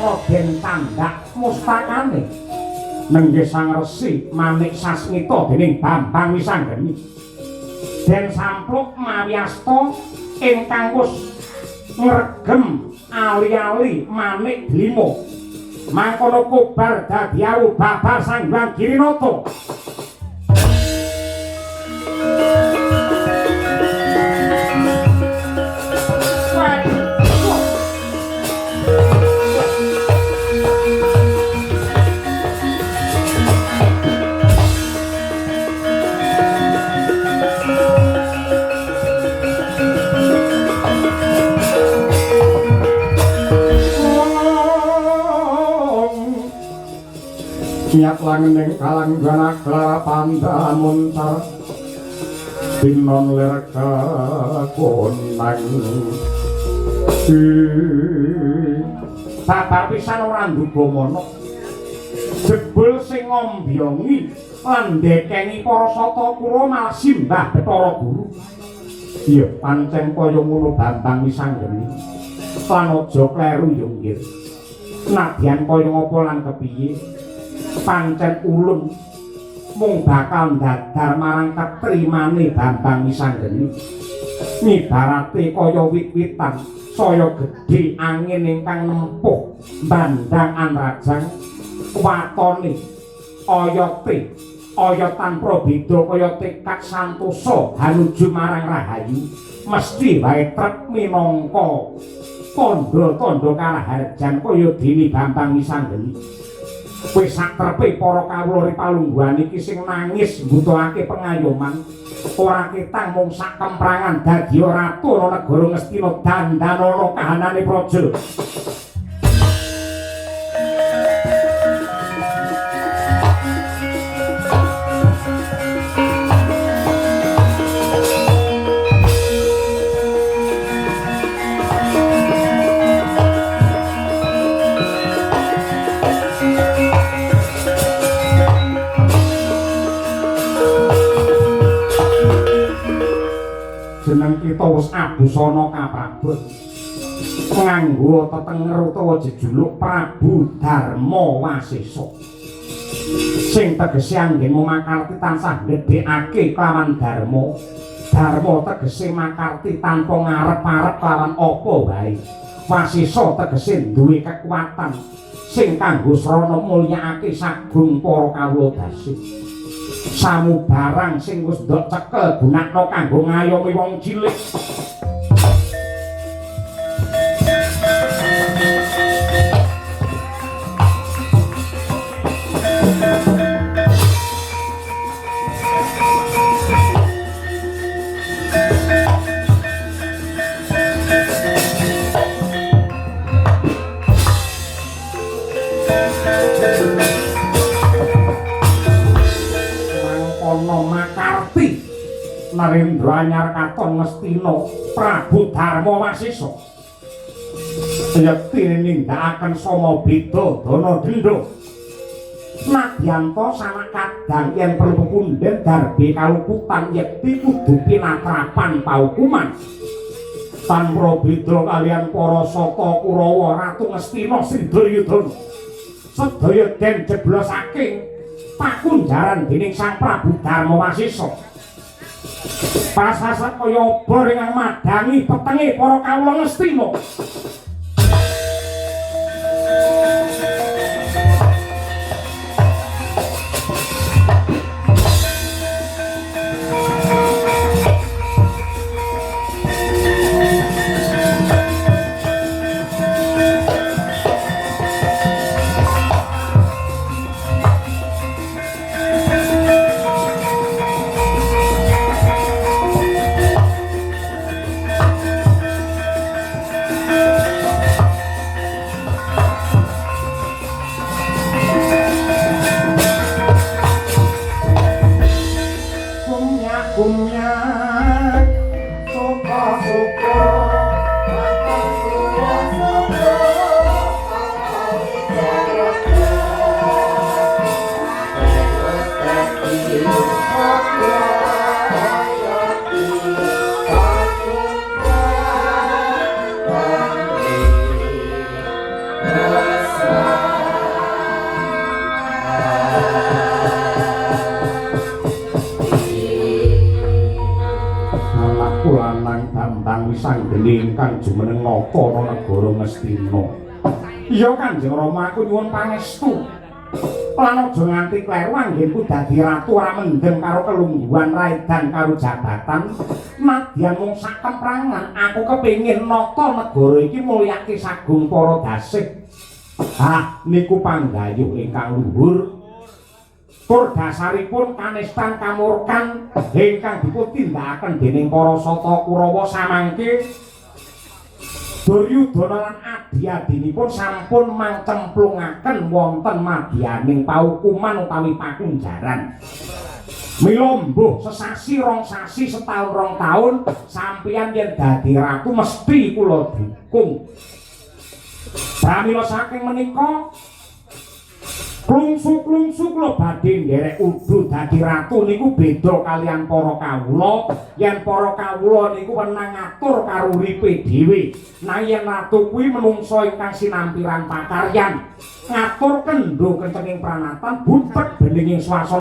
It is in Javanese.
sarana den candhak mustakane. Nenggih Sang Resi Manik Sasmita dening Bambang Wisanggeni. Den sampluk mawi asta ingkang wis ngregem ali-ali manik delima. Mangkono kobar dadi awu babar Sang Hyang Girinata. Nyat langening kalanggana klara pandamuncar tinon lir kakonang. Babar pisan ora nduga mana. Jebul sing ngombyongi lan ndekengi para sata kura malah simbah Bathara Guru. Iya, pancen kaya ngono Bambang Wisanggeni. Lan aja kleru ya nggih. Nadyan kaya ngapa lan kepiye? Pancen ulun mung bakal ndadar marang ketrimane Bambang Wisanggeni. Ngibarate kaya wit-witan saya gedhe angin ingkang nempuh bandang anrajang watone oyote oyotan probeda kaya tekad santosa hanuju marang rahayu mesti wae trep minangka tandha-tandha karaharjan kaya dene Bambang Wisanggeni. Wis sakrepe para kawula ripalungguhan iki sing nangis mbutuhake pengayoman ora ketang mung sak kemprangan dadi ratu ana negara Ngastina dandanana kahanane praja. Jeneng kita wis abusana kaprabon nganggo tetenger utawa jejuluk Prabu Darma Wasesa sing tegese anggenmu makarti tansah ngedhekake kelawan dharma. Dharma tegese makarti tanpa ngarep-arep kelawan apa wae. Wasesa tegese duwe kekuatan sing kanggo srana mulyakake sagung para kawula dasih. Samubarang sing wis ndok cekel gunakno kanggo ngayomi wong cilik. Makarti Narendra anyar katon Ngastina Prabu Darma Wasesa yekti nindakaken sama beda dana denda. Nadyanta sanak kadang yen perlu pepundhen darbe kaluputan yekti kudu pinatrapan paukuman. Tanpa beda kalian para sata Kurawa Ratu Ngastina Sri Duryudana sedaya den jeblosaking pakunjaran dening Sang Prabu Darma Wasesa. Pasasat kaya obor ingkang madhangi petenge para kawula Ngastina. sanggene ingkang jumeneng nata negara Ngastina. Iya Kanjeng Rama, aku nyuwun pangestu. Lan aja nganti kleru, anggenku dadi ratu ora mendem karo kelungguhan raedan karo jabatan. Nadyan mung sakemprangan, aku kepengin nata negara iki, mulyake sagung para dasih. Ah, niku panggayuh ingkang luhur. Tur dasaripun kanistan kamurkan ingkang dipun tindakaken dening para Sata Kurawa samangke Duryudana lan adi-adinipun sampun mangcemplungaken wonten madyaning paukuman utawi pakunjaran. Mila mbuh sesasi, 2 sasi, setahun, 2 taun, sampeyan yen dadi ratu mesti kula dukung. Pramila saking menika klungsu-klungsu kula badhe nderek udu dadi ratu niku beda kaliyan para kawula. Yen para kawula niku wenang ngatur karo uripe dhewe. Nanging yen ratu kuwi menungsa ingkang sinampiran pakaryan, ngatur kendho kencenging pranatan, butek beninging swasana.